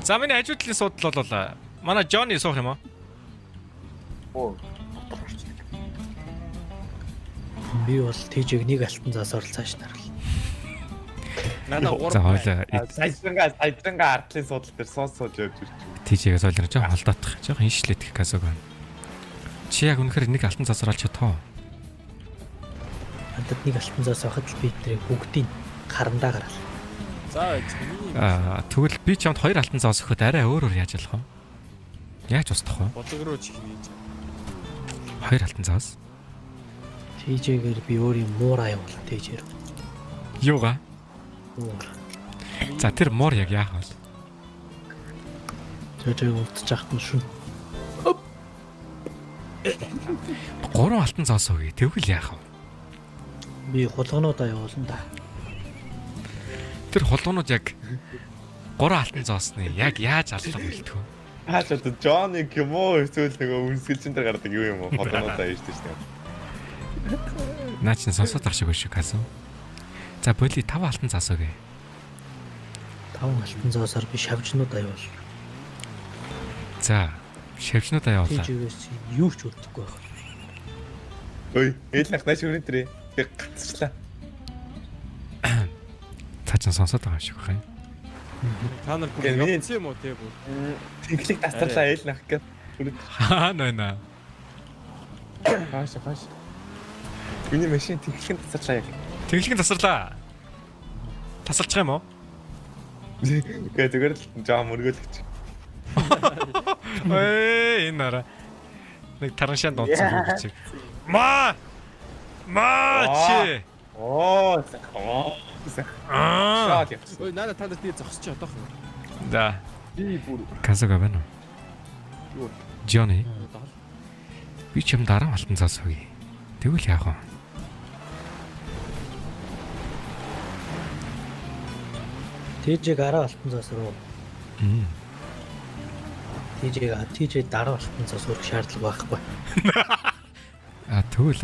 За, миний хажуу талын суудал бол манай Johnny суух юм уу? Оо. Дотор орчих. Би бол тэжээг нэг алтан заасаар л цааш нарал. Надаа За, 3. хойлоо Саяжранга артлын суудал дээр сууж сууж явж ирчих. тийжээгээ сойлроо жоо холдоодох. Жоо иншлэдэх казог байна. Чи яг үнэхээр нэг алтан цаас олж чадах уу? Надад нэг алтан заас байхад л би тэрийг бүгдийг харандаа гараал. За миний Аа, тэгвэл би чамд хоёр алтан цаас өгөхөд арай өөрөөр яаж болох вэ? Яаж устдах вэ? бодог руу чихнэ гэж. Хоёр алтан цаас. Тэжээгээр би өөр юм муур аюул тэжээр. Юугаа? Муур. За, тэр муур яг яах вэ? Тэжээг унтчих хахад нь шүн. Гурван алтан цаас өгье. Тэгвэл яах вэ? Би хулганууд аюулна да. Тэр хулгунууд яг гурван алтан зоосны яг яаж аллах үлдэх вэ? Тааш одоо Johnny юм уу эсвэл нөгөө үнсгэлчин дээр гардаг юу юм уу? Хотонуудаа ийштэй шүү дээ. Наа чин сонсоод ах шиг шүү казу. За, боли 5 алтан цаас өгье. Таван алтан зоосоор би шавжнууд аюул. За, шавжнуудаа явуулаа. Тэжээгээс юу ч үлдэхгүй байх. Ой, ээл нах нааш өрөө төрөө. Би гацчлаа. Та чин сонсоод байгаа юм шиг байна. Та нар бүр Гэ, миний- явсан юм уу те бүр. Тэнхлэг тасарлаа ээл нах гэх. Хаа нэ. Хааш хааш. Миний машин тэнхлэг тасарлаа яг. Тэглэгэн тасарлаа. Тасалчих юм уу? Гэ зүгээр л жаа мөргөөлөгч. Эй, энэ нара. Нэг тараншаан дуудсан үг чиг. Маа! Маа чи. Оо, оо. Аа. Шаа явчихсан. Ой, надаа та нар тий зогсож чадах юм. Да. Би бүр Казага байна уу? Юу? Johnny. Би чам дараа алтан цаас өгье. Тэгвэл яах вэ? Тэжээг 10 алтан зоос руу. Мм. Тэжээг тэжээ 10 алтан зоос өрөх шаардлага байхгүй. А, тэгвэл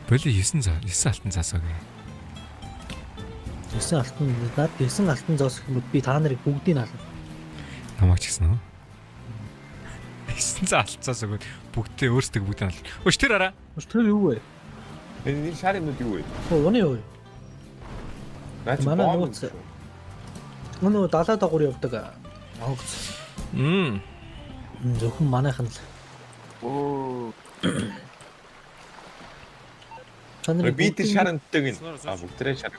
боли 9 заа 9 алтан цаас өгье. 9 алтан над 9 алтан зоос гэх юм бол би та нарыг бүгдийг нь ална. Намайг ч гэсэн үү? 9 заа алтан цаас өгөөд бүгдээ өөрсдөө бүгдээ ална. Өш тэр араа. Өш тэр юу вэ? Энэ шар юмнууд юу вэ? Оо, уны юу? Наа чи Манай бомб нууц. Өнөө далаа дагуур явдаг онгоц. Мм. Зөвхөн манайхан л. Оо. Та нарыг Би тэр бүгдийг шар өндөг нь. Сноор А, бүгдээрээ шар.